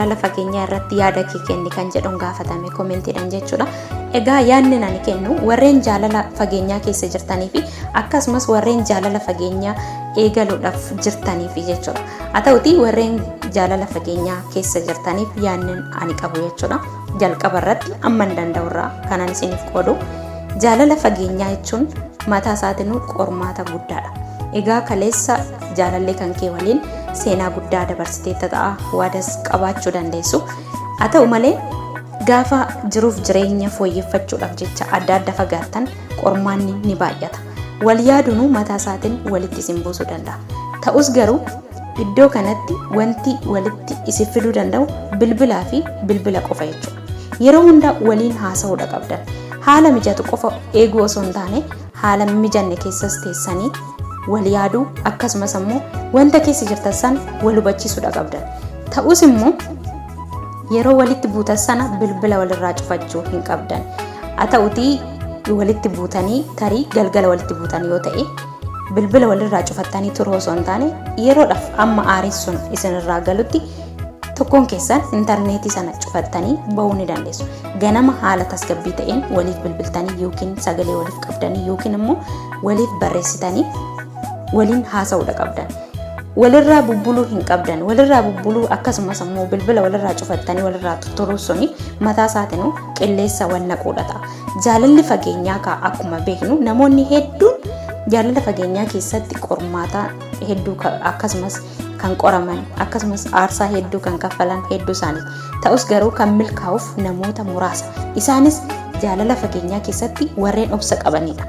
Jaalala fageenyaa irratti yaada kee kenni kan jedhuun gaafatame koomentiidhaan jechuudha. Egaa yaadni ani kennu warreen jaalala fageenyaa keessa jirtanii fi akkasumas warreen jaalala fageenyaa eegaluudhaaf jirtaniif jechuudha. Haa ta'utii warreen jaalala fageenyaa keessa jirtaniif yaadni ani qabu jechuudha. Jalqaba irratti amma hin danda'u irraa kanan isiniif qoodu jaalala fageenyaa jechuun mataa isaatinuu qormaata guddaadha. Egaa kaleessa jaalallee kan kee waliin seenaa guddaa dabarsiteetta ta'a, waadas qabaachuu dandeessu. Haa ta'u malee gaafa jiruuf jireenya fooyyeffachuudhaaf jecha adda adda fagaattan qormaanni ni baay'ata. Wal yaadunuu mataa isaatiin walitti isin buusuu danda'a. Ta'us garuu iddoo kanatti wanti walitti isin fiduu danda'u bilbilaa fi bilbila qofa jechuudha. Yeroo hunda waliin haasa'uudha qabdan. Haala mijatu qofa eeguu osoo hin taane haala hin mijanne keessas teessanii wal yaaduu, akkasumas ammoo wanta keessa jirtan sana wal hubachiisuudha qabdan. Ta'us immoo yeroo walitti buutan sana bilbila walirraa cufachuu hin qabdan. Haa ta'utii walitti buutanii tarii galgala walitti buutan yoo ta'e bilbila walirraa cufattanii turuu osoo hin taane yeroodhaaf amma aariin sun isinirraa galutti tokkoon keessan intarneetii sana cufattanii bahuu ni dandeessu. Ganama haala tasgabbii ta'een waliif bilbiltanii yookiin sagalee waliif qabdanii yookiin immoo waliif barreessitanii waliin haasa'uudha qabdan. Walirraa bubbuluu hin qabdan. Walirraa bubbuluu akkasumas immoo bilbila walirraa cufattanii walirraa tutturuu suni mataa isaatinuu qilleessa wal naquudha ta'a. Jaalalli fageenyaa kaa akkuma beeknu namoonni hedduun jaalala fageenyaa keessatti qormaata hedduu akkasumas kan qoraman akkasumas aarsaa hedduu kan kaffalan hedduu isaaniiti. Ta'us garuu kan milkaa'uuf namoota muraasa. Isaanis jaalala fageenyaa keessatti warreen obsa qabanidha.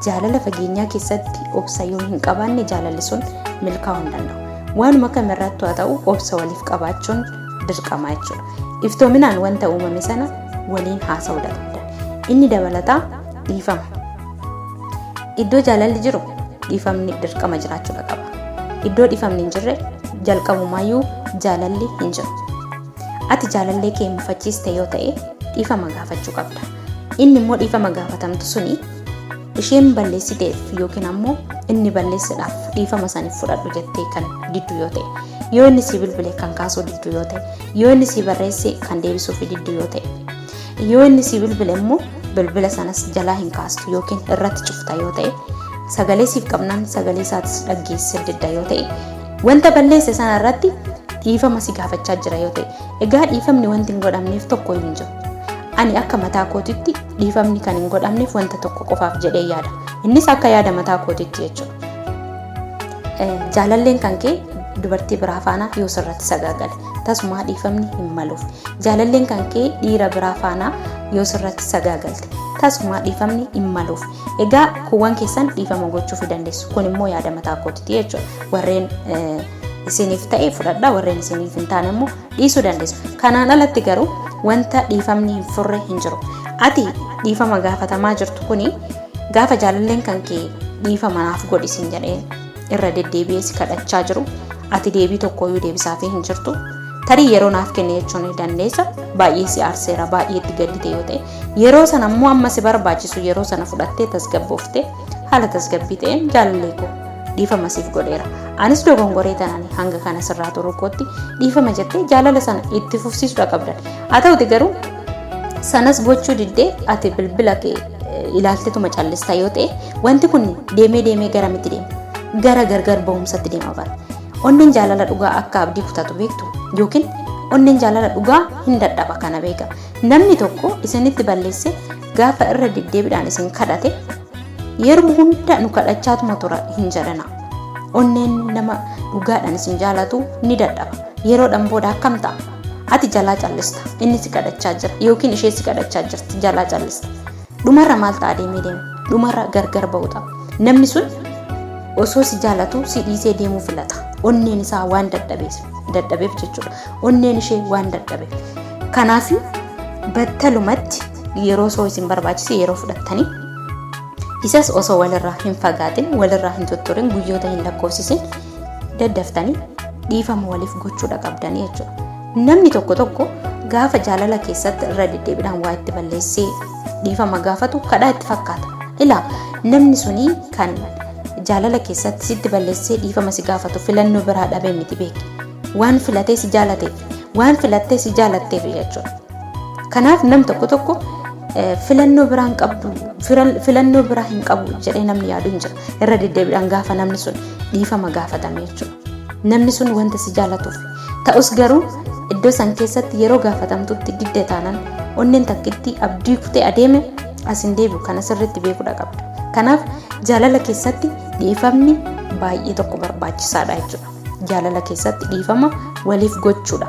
Jaalala fageenyaa keessatti obsa yoo hin qabaanne jaalalli sun milkaa'uu hin danda'u. Waanuma kamirrattu haa ta'u obsa waliif qabaachuun dirqama jechuudha. Iftoominaan wanta uumame sana waliin haasa'uu qabda. Inni dabalataa dhiifama. Iddoo jaalalli jiru dhiifamni dirqama jiraachuudha qaba. Iddoo dhiifamni hin jirre jalqabumaayyuu jaalalli hin jiru. Ati jaalallee kee mufachiiste yoo ta'e dhiifama gaafachuu qabda. Inni immoo dhiifama gaafatamtu suni isheen balleessiteef yookiin ammoo inni balleessedhaaf dhiifama saniif fudhadhu jettee kan diddu yoo ta'e, yoo inni sii bilbile kan kaasuu diddu yoo ta'e, yoo inni sii barreesse kan deebisuufi diddu yoo ta'e, yoo inni sii bilbile immoo bilbila sanas jalaa hin kaastu yookiin irratti cufta yoo ta'e, sagalee siif qabnaan sagalee isaatis dhaggeessee didda yoo ta'e, wanta balleesse sana irratti dhiifama si gaafachaa jira yoo ta'e, egaa dhiifamni wanti hin godhamneef tokko hin jiru. Ani akka mataa kootitti dhiifamni kan hin godhamneef wanta tokko qofaaf jedhee yaada. Innis akka yaada mataa kootitti jechuudha. Jaalalleen kan kee dubartii biraa faana yoo sirratti sagaagale tasumaa dhiifamni hin maluuf. Jaalalleen kan kee dhiira biraa faana yoo sirratti sagaagalte tasumaa dhiifamni hin maluuf. Egaa kuuwwan keessan dhiifama gochuuf dandeessu. Kun immoo yaada mataa kootitti jechuudha. Warreen isiniif ta'e fudhadhaa, warreen isiniif hin taane immoo dhiisuu dandeessu. Kanaan alatti garuu wanta dhiifamni hin furre hin jiru. Ati dhiifama gaafatamaa jirtu kuni gaafa jaalalleen kan kee dhiifama naaf godhi siin jedhee irra deddeebi'ee si kadhachaa jiru ati deebii tokkooyyuu deebisaafii hin jirtu. Tarii yeroo naaf kenne jechuun ni dandeessa. Baay'ee si aarseera, baay'ee itti gaddite yoo ta'e. Yeroo sana immoo amma si barbaachisu yeroo sana fudhattee tasgabbooftee haala tasgabbii ta'een jaalallee koo dhiifama siif godheera. Anis dogongoree tanani hanga kana sirraa turuu kootti dhiifama jettee jaalala sana itti fufsiisuudha qabdan. Haa ta'uti garuu sanas gochuu diddee ati bilbila kee ilaaltetuma callista yoo ta'e wanti kun deemee deemee garamitti deema? Gara gargar ba'umsatti deema bara. Onneen jaalala dhugaa akka abdii kutatu beektu yookiin onneen jaalala dhugaa hin dadhaba kana beeka. Namni tokko isinitti balleesse gaafa irra deddeebiidhaan isin kadhate yeruma hunda nu kadhachaatuma tura hin jedhana. Onneen nama dhugaadhaan isin jaalatu ni dadhaba. Yeroodhaan booda akkam ta'a? Ati jalaa callista. Inni si kadhachaa jira yookiin ishee si kadhachaa jirti jalaa callista. Dhumarra maal ta'a deemee deema? Dhumarra gargar ba'u ta'a. Namni sun osoo si jaalatu si dhiisee deemuu filata. Onneen isaa waan dadhabeef jechuudha. Onneen ishee waan dadhabeef. Kanaaf battalumatti yeroo osoo isin barbaachise yeroo fudhattanii isas osoo walirraa hin fagaatin, walirraa hin tutturin, guyyoota hin lakkoofsisin daddaftanii dhiifama waliif gochuudha qabdanii jechuudha. Namni tokko tokko gaafa jaalala keessatti irra deddeebiidhaan waa itti balleessee dhiifama gaafatu kadhaa itti fakkaata. Ilaa, namni suni kan jaalala keessatti sitti balleessee dhiifama si gaafatu filannoo biraa dhabee miti, beeki. Waan filatee si jaalateef, Waan filattee si jaalatteef jechuudha. Kanaaf nam tokko tokko filannoo biraa hin qabdu, filannoo biraa hin qabu jedhee namni yaadu hin jira. Irra deddeebiidhaan gaafa namni sun dhiifama gaafatame jechuudha. Namni sun wanta si jaalatuuf. Ta'us garuu iddoo san keessatti yeroo gaafatamtutti didde taanan onneen takkitti abdii kutee adeeme as hin deebi'u kana sirriitti beekuudha qabda. Kanaaf jaalala keessatti dhiifamni baay'ee tokko barbaachisaadha jechuudha. Jaalala keessatti dhiifama waliif gochuudha.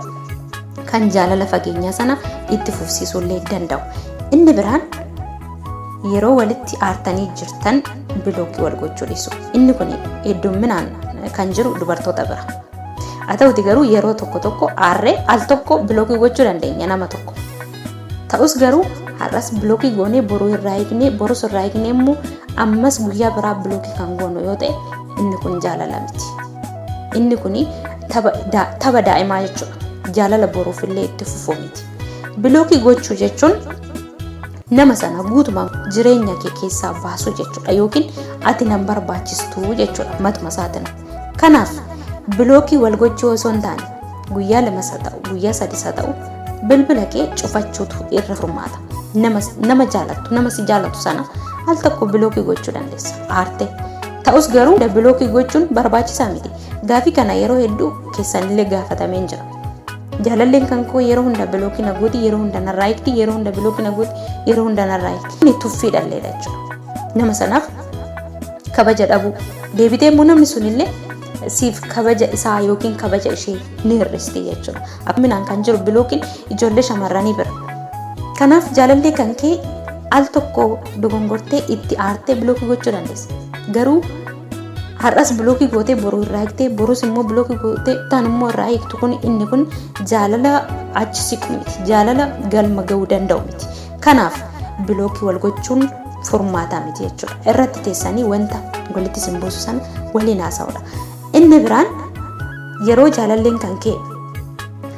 Kan jaalala fageenyaa sana itti fufsiisuu illee danda'u. Inni biraan yeroo walitti aartanii jirtan bilookii wal gochuu dhiisu. Inni kun hedduminaan kan jiru dubartoota bira. Haa ta'uti garuu yeroo tokko tokko aarree al tokko bilookii gochuu dandeenya nama tokko. Ta'us garuu har'as bilookii goonee boruu irraa eegnee borus irraa eegnee immoo ammas guyyaa biraa bilookii kan goonu yoo ta'e inni kun jaalala miti. Inni kun tapha daa'imaa jechuudha. Jaalala boruufillee itti fufuu miti. Bilookii gochuu jechuun nama sana guutumaan jireenya kee keessaa baasuu jechuudha yookiin ati nan barbaachistuu jechuudha matuma isaatiin. Kanaaf bilookii wal gochuu osoo hin taane guyyaa lamas haa ta'u guyyaa sadis haa ta'u bilbila kee cufachuutu irra furmaata. Nama jaalattu nama si jaalatu sana al tokko bilookii gochuu dandeessa aarte. Ta'us garuu bilookii gochuun barbaachisaa miti. Gaafii kana yeroo hedduu keessanillee gaafatameen jira. Jaalalleen kan koo yeroo hunda bilookii na gooti, yeroo hunda narraa hiikti, yeroo hunda bilookii na gooti, yeroo hunda narraa hiikti. Inni tuffii dhalleedha jechuudha. Nama sanaaf kabaja dhabuu. Deebitee immoo namni sunillee siif kabaja isaa yookiin kabaja ishee ni hir'isti jechuudha. Akkuminaan kan jiru bilookiin ijoollee shamarranii bira. Kanaaf jaalallee kan kee al tokko dogongortee itti aartee bilookii gochuu dandeessa. Garuu har'as bilookii gootee boruu irraa hiiktee borus immoo bilookii gootee taan immoo irraa hiiktu kun inni kun jaalala achi siqu miti. Jaalala galma ga'uu danda'u miti. Kanaaf bilookii wal gochuun furmaataa miti jechuudha. Irratti teessanii wanta walitti isin buusu sana waliin haasa'uudha. Inni biraan yeroo jaalalleen kan kee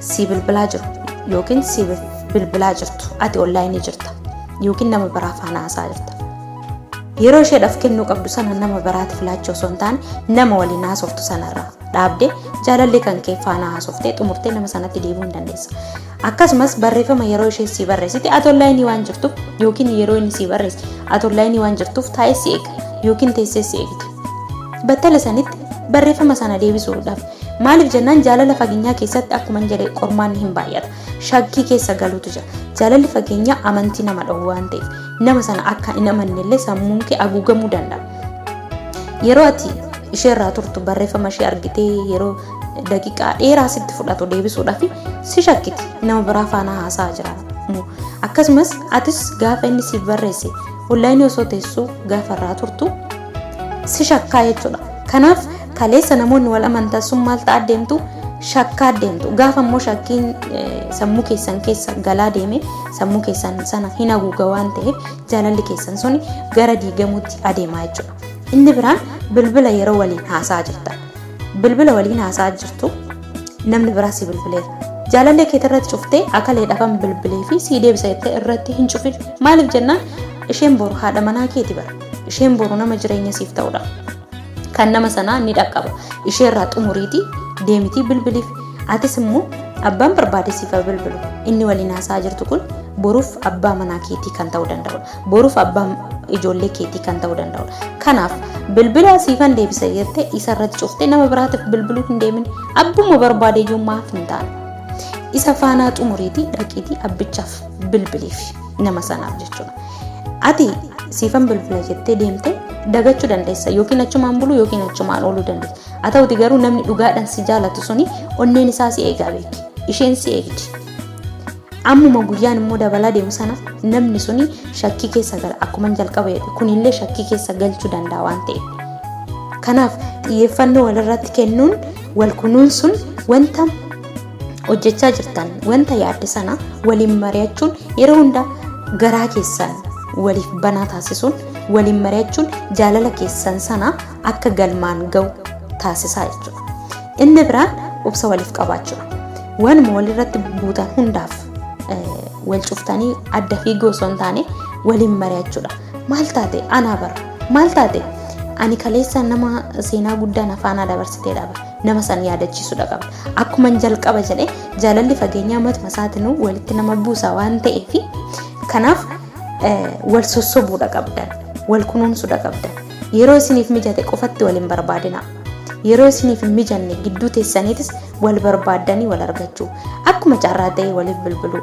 si bilbilaa jiru yookiin si bilbilaa jirtu ati onlaayinii jirta yookiin nama biraa faana haasa'aa jirta. Yeroo isheedhaaf kennuu qabdu sana nama biraatiif laachuu osoo hin taane nama waliin haasoftu sanarraa dhaabdee jaalallee kan kee faana haasoftee xumurtee nama sanatti deebi'uu hin dandeessa. Akkasumas barreeffama yeroo ishee sii barreessite ati onlaayinii waan jirtuuf yookiin yeroo inni sii barreesse ati onlaayinii waan jirtuuf taa'ee si eega yookiin teessee si eegdi. Battala sanitti barreeffama sana deebisuudhaaf maaliif jennaan jaalala fageenyaa keessatti akkuma jedhe qormaanni hin baay'ata. Shakkii keessa galuutu jira. Jaalalli fageenyaa amantii nama dhowwu waan ta'eef nama sana akka hin amannellee sammuun kee haguugamuu danda'a. Yeroo ati isheerraa turtu barreeffama ishee argitee yeroo daqiiqaa dheeraa sitti fudhatu deebisuudhaaf si shakkiti nama biraa faana haasaa jira. Akkasumas atis gaafa inni siif barreesse onlaayinii osoo teessuu gaafa irraa turtu si shakkaa jechuudha. Kanaaf kaleessa namoonni wal amantan sun maal ta'aa deemtu shakkaa deemtu. Gaafa immoo shakkiin sammuu keessan keessa galaa deeme sammuu keessan sana hin haguuga waan ta'eef jaalalli keessan sun gara diigamuutti adeemaa jechuudha. Inni biraan bilbila yeroo waliin haasaa jirta. Bilbila waliin haasaa jirtu namni biraa si bilbileera. Jaalallee kee irratti cuftee akalee dhafan bilbilee fi sii deebisa jettee irratti hin cufin. Maaliif jennaan isheen boru haadha manaa keeti bara. Isheen boru nama jireenya siif ta'udha. Kan nama sanaa ni dhaqqaba. Isheerraa xumuriitii deemitii bilbiliif. Atis immoo abbaan barbaade siif haa bilbilu. Inni waliin haasaa jirtu kun boruuf abbaa manaa keetii kan ta'uu danda'udha. Boruuf abbaa ijoollee keetii kan ta'uu danda'udha. Kanaaf bilbila siifan deebisa jettee isarratti cuftee nama biraatiif bilbiluu hin deemin. Abbuma barbaade iyyuu maaf hin taane. Isa faanaa xumuriitii dhaqiitii abbichaaf bilbiliif nama sanaaf jechuudha. Ati siifan bilbila jettee deemtee dagachuu dandeessa yookiin achumaan buluu yookiin achumaan ooluu dandeessa. Haa ta'uti garuu namni dhugaadhaan si jaalatu suni onneen isaa si eegaa beeki. Isheen si eegdi. Ammuma guyyaan immoo dabalaa deemu sana namni suni shakkii keessa gala. Akkuma jalqaba jedhe kunillee shakkii keessa galchuu danda'a waan ta'eef. Kanaaf xiyyeeffannoo walirratti kennuun wal kunuunsuun wanta hojjechaa jirtan wanta yaadde sana waliin mari'achuun yeroo hunda garaa keessan waliif banaa taasisuun waliin mari'achuun jaalala keessan sana akka galmaan ga'u taasisaa jechuudha. Inni biraan obsa waliif qabaachuudha. Waanuma walirratti buutan hundaaf wal cuftanii adda fiiguu osoo hin taane waliin mari'achuudha. Maal taate anaa bara? Maal taate? Ani kaleessa nama seenaa guddaa na faanaa dabarsiteedha bara. Nama san yaadachiisuudha qabda. Akkuman jalqaba jedhe jaalalli fageenyaa matuma isaatinuu walitti nama buusa waan ta'eef kanaaf wal sossobuudha qabdan, wal kunuunsuudha qabdan. Yeroo isiniif mijate qofatti wal hin barbaadinaa. Yeroo isiniif hin mijanne gidduu teessaniitis wal barbaaddanii wal argachuu. Akkuma carraa ta'e waliif bilbiluu.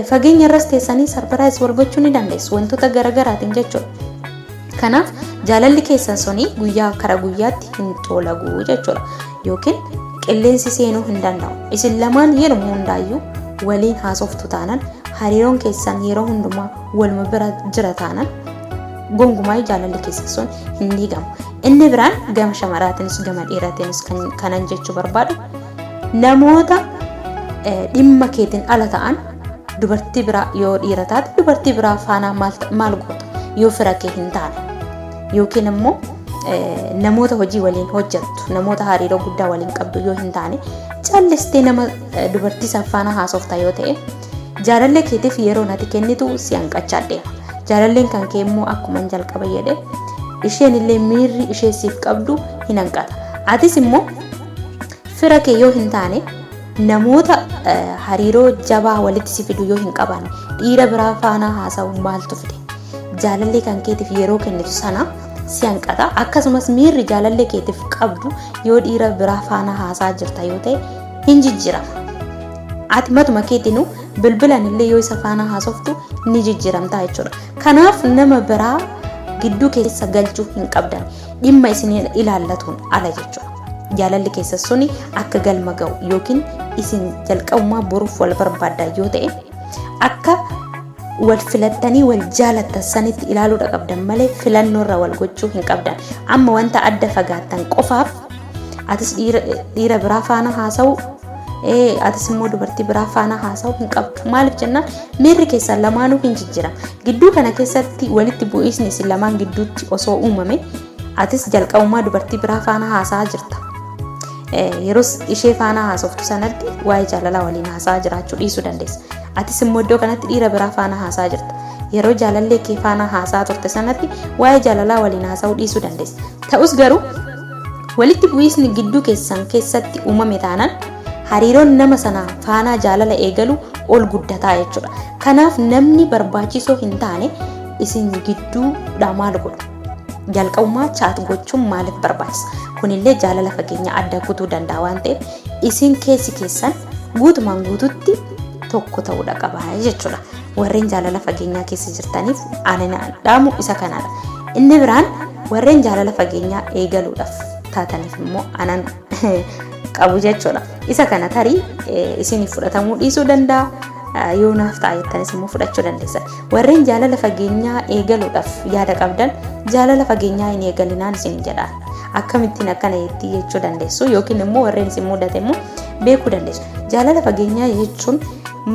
Fageenya irras teessanii surprise wal gochuu ni dandeessu wantoota garaagaraatiin jechuudha. Kanaaf jaalalli keessan suni guyyaa kara guyyaatti hin xoolagu jechuudha. Yookiin qilleensi seenuu hin danda'u. Isin lamaan yeroo hundaayyuu waliin haasoftu taanaan hariiroon keessan yeroo hundumaa waluma bira jira taanaan gonkumaa jaalalli keessan sun hin diigamu. Inni biraan gama shamaraatiinis gama dhiiraatiinis kanan jechuu barbaadu namoota dhimma keetiin ala ta'an dubartii biraa yoo dhiira taate dubartii biraa faanaa maal goota yoo fira kee hin taane yookiin immoo namoota hojii waliin hojjettu namoota hariiroo guddaa waliin qabdu yoo hin taane callistee nama dubartii san faana haasofta yoo ta'e jaalallee keetiif yeroo nati kennitu si hanqachaa deema. Jaalalleen kan kee immoo akkuma jalqaba jedhe isheen illee miirri ishee siif qabdu hin hanqata. Atis immoo fira kee yoo hin taane namoota hariiroo jabaa walitti si fidu yoo hin qabaanne dhiira biraa faana haasa'u maaltu fide? Jaalallee kan keetiif yeroo kennitu sana si hanqata. Akkasumas miirri jaalallee keetiif qabdu yoo dhiira biraa faana haasaa jirta yoo ta'e hin jijjiirama. Ati matuma keetinuu bilbilan illee yoo isa faana haasoftu ni jijjiiramta jechuudha. Kanaaf nama biraa gidduu keessa galchuu hin qabdan. Dhimma isin ilaallatuun ala jechuudha. Jaalalli keessa suni akka galma ga'u yookiin isin jalqabumaa boruuf wal barbaaddan yoo ta'e akka wal filattanii wal jaalattan sanitti ilaaluudha qabdan malee filannoorra wal gochuu hin qabdan. Amma wanta adda fagaattan qofaaf atis dhiira biraa faana haasa'u atis immoo dubartii biraa faana haasa'u hin qabdu. Maaliif jennaan miirri keessan lamaanuu hin jijjiirama. Gidduu kana keessatti walitti bu'iisni isin lamaan gidduutti osoo uumame atis jalqabumaa dubartii biraa faana haasa'aa jirta. Yeroo ishee faana haasoftu sanatti waa'ee jaalalaa waliin haasa'aa jiraachuu dhiisuu dandeessa. Atis immoo iddoo kanatti dhiira biraa faana haasa'aa jirta. Yeroo jaalallee kee faana haasa'aa turte sanatti waa'ee jaalalaa waliin haasa'uu dhiisuu dandeessa. Ta'us garuu walitti bu'iisni gidduu keessan keessatti uumame taanaan hariiroon nama sanaa faanaa jaalala eegalu ol guddataa jechuudha. Kanaaf namni barbaachisoo hin taane isin gidduudha maal godhu? Jalqabumaa chat gochuun maaliif barbaachisa? Kunillee jaalala fageenya adda kutuu danda'a waan ta'eef isin keessi keessan guutumaan guututti tokko ta'uudha qaba jechuudha. Warreen jaalala fageenyaa keessa jirtaniif ani dhaamu isa kanadha. Inni biraan warreen jaalala fageenyaa eegaluudhaaf taataniif immoo anan qabu jechuudha. Isa kana tarii isiniif fudhatamuu dhiisuu danda'a. Yoo naaf ta'a jettanis immoo fudhachuu dandeessan. Warreen jaalala fageenyaa eegaluudhaaf yaada qabdan jaalala fageenyaa hin eegalinaan isin jedha. Akkamittiin akkana jettii jechuu dandeessu yookiin immoo warreen isin mudate immoo beekuu dandeessu. Jaalala fageenyaa jechuun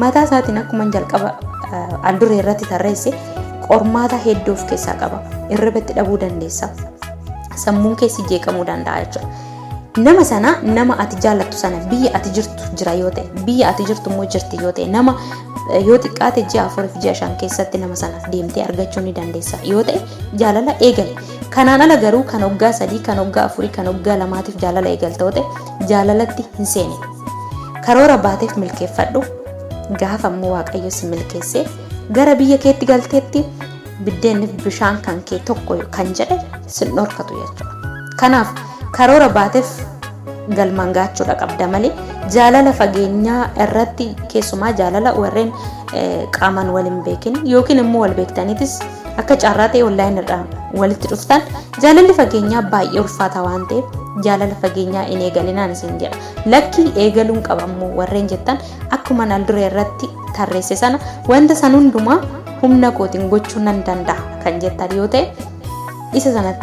mataa isaatiin akkuma jalqaba al duree irratti tarreesse qormaata hedduu of keessaa qaba. Irriba dhabuu dandeessa. Sammuun keessi jeeqamuu danda'a jechuudha. Nama sana nama ati jaallattu sana biyya ati jirtu jira yoo ta'e biyya ati jirtu immoo jirti yoo ta'e nama yoo xiqqaate ji'a 4 fi ji'a 5 keessatti nama sana deemtee argachuu ni dandeessa yoo ta'e jaalala eegali. Kanaan ala garuu kan waggaa 3 kan waggaa 4 kan waggaa 2tiif jaalala eegalta yoo ta'e jaalalatti hin seenin. Karoora baateef milkeeffadhu. Gaafa immoo Waaqayyo si milkeessee gara biyya keetti galteetti biddeenniif bishaan kan kee tokko kan jedhe sin dhorkatu jechuudha. Kanaaf karoora baateef galmaan gaachuudha qabda malee jaalala fageenyaa irratti keessumaa jaalala warreen qaamaan wal hin beekin yookiin immoo wal beektaniitis akka carraa ta'e online irraa walitti dhuftan jaalalli fageenyaa baay'ee ulfaataa waan ta'eef jaalala fageenyaa hin eegalinaan isin jedha. Lakkii eegaluun qabammoo warreen jettan akkuma al duree irratti tarreesse sana wanta san hundumaa humna kootiin gochuu nan danda'a kan jettan yoo ta'e isa sana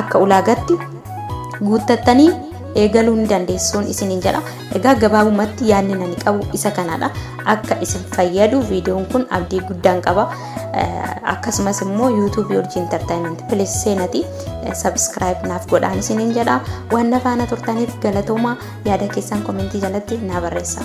akka ulaagaatti guuttattanii eegaluu ni dandeessuun isiniin jedha. Egaa gabaabumatti yaadni nani qabu isa kanadha. Akka isin fayyadu viidiyoon kun abdii guddaan qaba. Akkasumas immoo YouTube Urjii Entertainment please seenati subscribe naaf godhaan isiniin jedha. Waan na faana turtaniif galatooma, yaada keessan comment jalatti naa barreessaa.